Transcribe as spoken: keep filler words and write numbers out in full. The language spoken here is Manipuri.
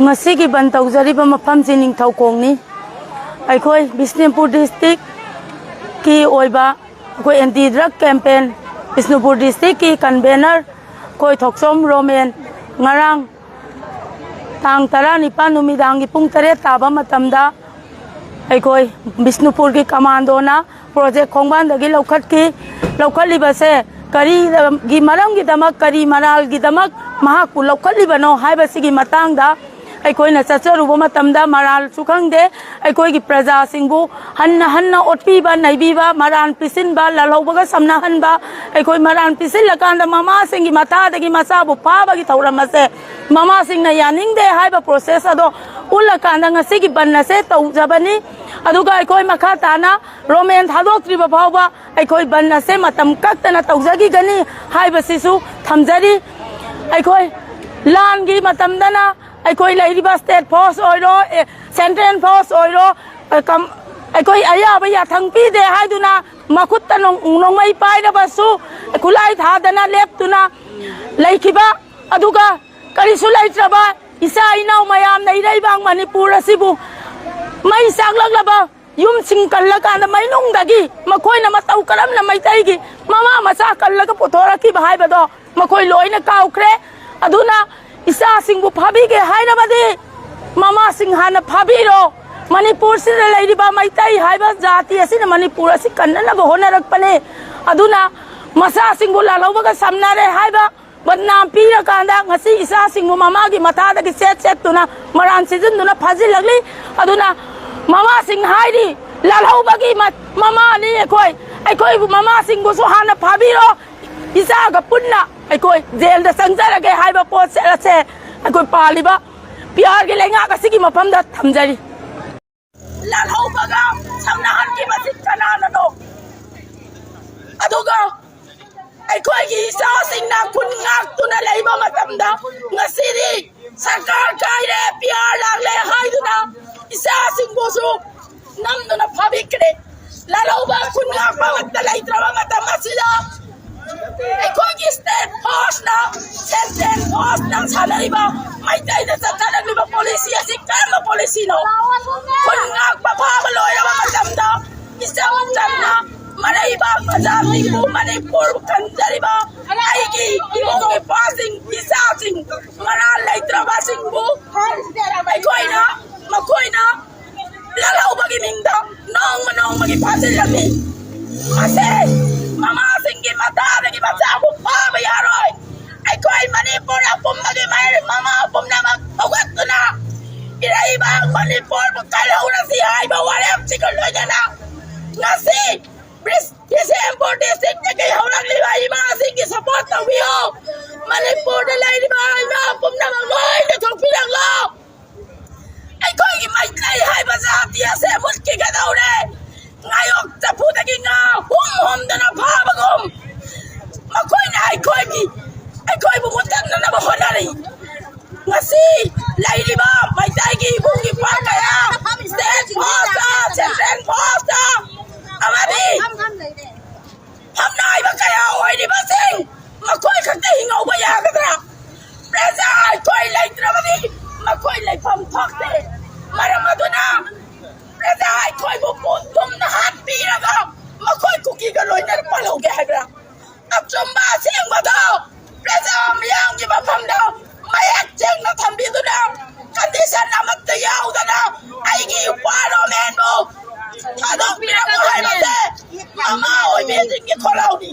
ꯉꯁꯤꯒꯤ ꯕꯟ ꯇꯧꯖꯔꯤꯕ ꯃꯐꯝꯁꯤ ꯅꯤꯡꯊꯧꯈꯣꯡꯅꯤ꯫ ꯑꯩꯈꯣꯏ ꯕꯤꯁꯅꯨꯄꯨꯔ ꯗꯤꯁꯇ꯭ꯔꯤꯛꯀꯤ ꯑꯣꯏꯕ ꯑꯩꯈꯣꯏ ꯑꯦꯟꯇꯤ ꯗ꯭ꯔꯒ ꯀꯦꯝꯄꯦꯟ, ꯕꯤꯁꯅꯨꯄꯨꯔ ꯗꯤꯁꯇ꯭ꯔꯤꯛꯀꯤ ꯀꯟꯚꯦꯅꯔ ꯑꯩꯈꯣꯏ ꯊꯣꯛꯆꯣꯝ ꯔꯣꯃꯦꯟ ꯉꯔꯥꯡ ꯇꯥꯡ ꯇꯔꯥꯅꯤꯄꯥꯟ ꯅꯨꯃꯤꯗꯥꯡꯒꯤ ꯄꯨꯡ ꯇꯔꯦꯠ ꯇꯥꯕ ꯃꯇꯝꯗ ꯑꯩꯈꯣꯏ ꯕꯤꯁꯅꯨꯄꯨꯔꯒꯤ ꯀꯃꯥꯟꯗꯣꯅ ꯄ꯭ꯔꯣꯖꯦꯛ ꯈꯣꯡꯕꯥꯟꯗꯒꯤ ꯂꯧꯈꯠꯈꯤ꯫ ꯂꯧꯈꯠꯂꯤꯕꯁꯦ ꯀꯔꯤꯒꯤ ꯃꯔꯝꯒꯤꯗꯃꯛ, ꯀꯔꯤ ꯃꯔꯥꯜꯒꯤꯗꯃꯛ ꯃꯍꯥꯛꯄꯨ ꯂꯧꯈꯠꯂꯤꯕꯅꯣ ꯍꯥꯏꯕꯁꯤꯒꯤ ꯃꯇꯥꯡꯗ ꯑꯩꯈꯣꯏꯅ ꯆꯠꯆꯔꯨꯕ ꯃꯇꯝꯗ ꯃꯔꯥꯜꯁꯨ ꯈꯪꯗꯦ꯫ ꯑꯩꯈꯣꯏꯒꯤ ꯄ꯭ꯔꯖꯥꯁꯤꯡꯕꯨ ꯍꯟꯅ ꯍꯟꯅ ꯑꯣꯠꯄꯤꯕ, ꯅꯩꯕꯤꯕ, ꯃꯔꯥꯜ ꯄꯤꯁꯤꯟꯕ, ꯂꯥꯜꯍꯧꯕꯒ ꯁꯝꯅꯍꯟꯕ, ꯑꯩꯈꯣꯏ ꯃꯔꯥꯜ ꯄꯤꯁꯤꯜꯂꯀꯥꯟꯗ ꯃꯃꯥꯁꯤꯡꯒꯤ ꯃꯊꯥꯗꯒꯤ ꯃꯆꯥꯕꯨ ꯐꯥꯕꯒꯤ ꯊꯧꯔꯝ ꯑꯁꯦ ꯃꯃꯥꯁꯤꯡꯅ ꯌꯥꯅꯤꯡꯗꯦ ꯍꯥꯏꯕ ꯄ꯭ꯔꯣꯁꯦꯁ ꯑꯗꯣ ꯎꯠꯂꯀꯥꯟꯗ ꯉꯁꯤꯒꯤ ꯕꯟ ꯑꯁꯦ ꯇꯧꯖꯕꯅꯤ꯫ ꯑꯗꯨꯒ ꯑꯩꯈꯣꯏ ꯃꯈꯥ ꯇꯥꯅ ꯔꯣꯃꯦꯟ ꯊꯥꯗꯣꯛꯇ꯭ꯔꯤꯕ ꯐꯥꯎꯕ ꯑꯩꯈꯣꯏ ꯕꯟ ꯑꯁꯦ ꯃꯇꯝ ꯀꯛꯇꯅ ꯇꯧꯖꯈꯤꯒꯅꯤ ꯍꯥꯏꯕꯁꯤꯁꯨ ꯊꯝꯖꯔꯤ꯫ ꯑꯩꯈꯣꯏ ꯂꯥꯟꯒꯤ ꯃꯇꯝꯗꯅ ꯑꯩꯈꯣꯏ ꯂꯩꯔꯤꯕ ꯁ꯭ꯇꯦꯠ ꯐꯣꯔꯁ ꯑꯣꯏꯔꯣ, ꯑꯦ, ꯁꯦꯟꯇ꯭ꯔꯦꯜ ꯐꯣꯔꯁ ꯑꯣꯏꯔꯣ, ꯑ, ꯀꯝ-, ꯑꯩꯈꯣꯏ ꯑꯌꯥꯕ ꯌꯥꯊꯪ ꯄꯤꯗꯦ ꯍꯥꯏꯗꯨꯅ ꯃꯈꯨꯠꯇ ꯅꯣꯡ-, ꯅꯣꯡꯃꯩ ꯄꯥꯏꯔꯕꯁꯨ, ꯈꯨꯠꯂꯥꯏ ꯊꯥꯗꯅ ꯂꯦꯞꯇꯨꯅ ꯂꯩꯈꯤꯕ, ꯑꯗꯨꯒ ꯀꯔꯤꯁꯨ ꯂꯩꯇ꯭ꯔꯕ ꯏꯆꯥ ꯏꯅꯥꯎ ꯃꯌꯥꯝꯅ ꯏꯔꯩꯕꯥꯛ ꯃꯅꯤꯄꯨꯔ ꯑꯁꯤꯕꯨ ꯃꯩ ꯆꯥꯛꯂꯛꯂꯕ ꯌꯨꯝꯁꯤꯡ ꯀꯜꯂꯀꯥꯟꯗ ꯃꯩꯅꯨꯡꯗꯒꯤ ꯃꯈꯣꯏꯅ ꯃꯇꯧ ꯀꯔꯝꯅ ꯃꯩꯇꯩꯒꯤ ꯃꯃꯥ ꯃꯆꯥ ꯀꯜꯂꯒ ꯄꯨꯊꯣꯔꯛꯈꯤꯕ ꯍꯥꯏꯕꯗꯣ ꯃꯈꯣꯏ ꯂꯣꯏꯅ ꯀꯥꯎꯈ꯭ꯔꯦ꯫ ꯑꯗꯨꯅ ꯏꯆꯥꯁꯤꯡꯕꯨ ꯐꯥꯕꯤꯒꯦ ꯍꯥꯏꯔꯕꯗꯤ ꯃꯃꯥꯁꯤꯡ ꯍꯥꯟꯅ ꯐꯥꯕꯤꯔꯣ꯫ ꯃꯅꯤꯄꯨꯔꯁꯤꯗ ꯂꯩꯔꯤꯕ ꯃꯩꯇꯩ ꯍꯥꯏꯕ ꯖꯥꯇꯤ ꯑꯁꯤꯅ ꯃꯅꯤꯄꯨꯔ ꯑꯁꯤ ꯀꯟꯅꯅꯕ ꯍꯣꯠꯅꯔꯛꯄꯅꯤ꯫ ꯑꯗꯨꯅ ꯃꯆꯥꯁꯤꯡꯕꯨ ꯂꯥꯜꯍꯧꯕꯒ ꯁꯝꯅꯔꯦ ꯍꯥꯏꯕ ꯕꯗꯅꯥꯝ ꯄꯤꯔꯀꯥꯟꯗ ꯉꯁꯤ ꯏꯆꯥꯁꯤꯡꯕꯨ ꯃꯃꯥꯒꯤ ꯃꯊꯥꯗꯒꯤ ꯁꯦꯠ ꯁꯦꯠꯇꯨꯅ ꯃꯔꯥꯟ ꯁꯤꯖꯤꯟꯗꯨꯅ ꯐꯥꯖꯤꯜꯂꯛꯂꯤ꯫ ꯑꯗꯨꯅ ꯃꯃꯥꯁꯤꯡ ꯍꯥꯏꯔꯤ, ꯂꯥꯜꯍꯧꯕꯒꯤ ꯃ-, ꯃꯃꯥꯅꯤ ꯑꯩꯈꯣꯏ꯫ ꯑꯩꯈꯣꯏꯕꯨ ꯃꯃꯥꯁꯤꯡꯕꯨꯁꯨ ꯍꯥꯟꯅ ꯐꯥꯕꯤꯔꯣ, ꯏꯆꯥꯒ ꯄꯨꯟꯅ ꯑꯩꯈꯣꯏ ꯖꯦꯜꯗ ꯆꯪꯖꯔꯒꯦ ꯍꯥꯏꯕ ꯄꯣꯠꯁꯦ ꯑꯁꯦ ꯑꯩꯈꯣꯏ ꯄꯥꯜꯂꯤꯕ ꯄꯤꯌꯥꯔꯒꯤ ꯂꯩꯉꯥꯛ ꯑꯁꯤꯒꯤ ꯃꯐꯝꯗ ꯊꯝꯖꯔꯤ꯫ ꯂꯥꯜꯍꯧꯕꯒ ꯁꯝꯅꯍꯟꯈꯤꯕꯁꯤ ꯀꯅꯥꯅꯅꯣ? ꯑꯗꯨꯒ ꯑꯩꯈꯣꯏꯒꯤ ꯏꯆꯥꯁꯤꯡꯅ ꯈꯨꯟ ꯉꯥꯛꯇꯨꯅ ꯂꯩꯕ ꯃꯇꯝꯗ ꯉꯁꯤꯗꯤ ꯁꯔꯀꯥꯔ ꯀꯥꯏꯔꯦ, ꯄꯤꯌꯥꯔ ꯂꯥꯛꯂꯦ ꯍꯥꯏꯗꯨꯅ ꯏꯆꯥꯁꯤꯡꯕꯨꯁꯨ ꯅꯝꯗꯨꯅ ꯐꯥꯕꯤꯈ꯭ꯔꯦ꯫ ꯂꯥꯜꯍꯧꯕ ꯈꯨꯟ ꯉꯥꯛꯄ ꯑꯃꯠꯇ ꯂꯩꯇ꯭ꯔꯕ ꯃꯇꯝ ꯑꯁꯤꯗ ꯑꯩꯈꯣꯏꯒꯤ state forceꯅ, central forceꯅ ꯁꯥꯟꯅꯔꯤꯕ, ꯃꯩꯇꯩꯗ ꯆꯠꯊꯔꯛꯂꯤꯕ policy ꯑꯁꯤ ꯀꯔꯝꯕ policyꯅꯣ? ꯈꯨꯟ ꯉꯥꯛꯄ ꯐꯥꯕ ꯂꯣꯏꯔꯕ ꯃꯇꯝꯗ ꯏꯆꯝ ꯆꯝꯅ ꯃꯔꯩꯕꯥꯛ ꯃꯆꯥꯁꯤꯡꯕꯨ, ꯃꯅꯤꯄꯨꯔ ꯀꯟꯖꯔꯤꯕ ꯑꯩꯒꯤ ꯏꯕꯨꯡ ꯏꯄ꯭ꯋꯥꯁꯤꯡ, ꯏꯆꯥꯁꯤꯡ, ꯃꯔꯥꯜ ꯂꯩꯇ꯭ꯔꯕꯁꯤꯡꯕꯨ ꯑꯩꯈꯣꯏꯅ, ꯃꯈꯣꯏꯅ ꯂꯥꯜꯍꯧꯕꯒꯤ ꯃꯤꯡꯗ ꯅꯣꯡꯃ ꯅꯣꯡꯃꯒꯤ ꯐꯥꯖꯤꯜꯂꯝꯃꯤ꯫ ꯃꯁꯤ ꯃꯃꯥꯁꯤꯡꯒꯤ ꯃꯇꯥꯗꯒꯤ ꯃꯆꯥꯕꯨ ꯐꯥꯕ ꯌꯥꯔꯣꯏ꯫ ꯑꯩꯈꯣꯏ ꯃꯅꯤꯄꯨꯔ ꯑꯄꯨꯝꯕꯒꯤ ꯃꯍꯩꯔꯣꯏ ꯃꯃꯥ ꯄꯨꯝꯅꯃꯛ ꯍꯧꯒꯠꯇꯨꯅ ꯏꯔꯩꯕꯥꯛ ꯃꯅꯤꯄꯨꯔꯕꯨ ꯀꯜꯍꯧꯔꯁꯤ ꯍꯥꯏꯕ ꯋꯥꯔꯦꯞꯁꯤꯒ ꯂꯣꯏꯅꯅ ꯉꯁꯤ ꯕꯤꯁ-, ꯕꯤꯁꯦꯝꯄꯨꯔ districtꯇꯒꯤ ꯍꯧꯔꯛꯂꯤꯕ ꯏꯃꯥꯁꯤꯡꯒꯤ support ꯇꯧꯕꯤꯌꯨ꯫ ꯃꯅꯤꯄꯨꯔꯗ ꯂꯩꯔꯤꯕ ꯏꯃꯥ ꯄꯨꯝꯅꯃꯛ ꯂꯣꯏꯅ ꯊꯣꯛꯄꯤꯔꯛꯂꯣ꯫ ꯑꯩꯈꯣꯏꯒꯤ ꯃꯩꯇꯩ ꯍꯥꯏꯕ ꯖꯥꯇꯤ ꯑꯁꯦ ꯃꯨꯠꯈꯤꯒꯗꯧꯔꯦ꯫ ꯉꯥꯌꯣꯛ ꯆꯐꯨꯗꯒꯤ ꯉꯥ ꯍꯨꯝ ꯍꯨꯝꯗꯅ ꯐꯥꯕꯒꯨꯝ, ꯃꯈꯣꯏꯅ ꯑꯩꯈꯣꯏꯒꯤ, ꯑꯩꯈꯣꯏꯕꯨ ꯃꯨꯠꯊꯠꯅꯅꯕ ꯍꯣꯠꯅꯔꯤ꯫ ꯉꯁꯤ ꯂꯩꯔꯤꯕ ꯃꯩꯇꯩꯒꯤ ꯏꯕꯨꯡ ꯏꯄ꯭ꯋꯥ ꯀꯌꯥ, state forceꯇ, central forceꯇ, ꯑꯃꯗꯤ ꯐꯝꯅꯥꯏꯕ ꯀꯌꯥ ꯑꯣꯏꯔꯤꯕꯁꯤꯡ, ꯃꯈꯣꯏ ꯈꯛꯇ ꯍꯤꯡꯍꯧꯕ ꯌꯥꯒꯗ꯭ꯔꯥ? ꯄ꯭ꯔꯖꯥ ꯑꯩꯈꯣꯏ ꯂꯩꯇ꯭ꯔꯕꯗꯤ ꯃꯈꯣꯏ ꯂꯩꯐꯝ ꯊꯣꯛꯇꯦ꯫ ꯃꯔꯝ ꯑꯗꯨꯅ ꯄ꯭ꯔꯖꯥ ꯑꯩꯈꯣꯏꯕꯨ ꯄꯨꯟ ꯇꯨꯝꯅ ꯍꯥꯠꯄꯤꯔꯒ ꯃꯈꯣꯏ ꯀꯨꯀꯤꯒ ꯂꯣꯏꯅꯅ ꯄꯥꯜꯍꯧꯒꯦ ꯍꯥꯏꯕ꯭ꯔꯥ? ꯑꯆꯨꯝꯕ ꯑꯁꯦꯡꯕꯗꯣ ꯄ꯭ꯔꯖꯥ ꯃꯤꯌꯥꯝꯒꯤ ꯃꯐꯝꯗ ꯃꯌꯦꯛ ꯁꯦꯡꯅ ꯊꯝꯕꯤꯗꯨꯅ, condition ꯑꯃꯠꯇ ꯌꯥꯎꯗꯅ ꯑꯩꯒꯤ ꯏꯄ꯭ꯋꯥ ꯔꯣꯃꯦꯟꯕꯨ ꯊꯥꯗꯣꯛꯄꯤꯔꯛꯎ ꯍꯥꯏꯕꯁꯦ ꯃꯃꯥ ꯑꯣꯏꯕꯤꯁꯤꯡꯒꯤ ꯈꯣꯜꯂꯥꯎꯅꯤ꯫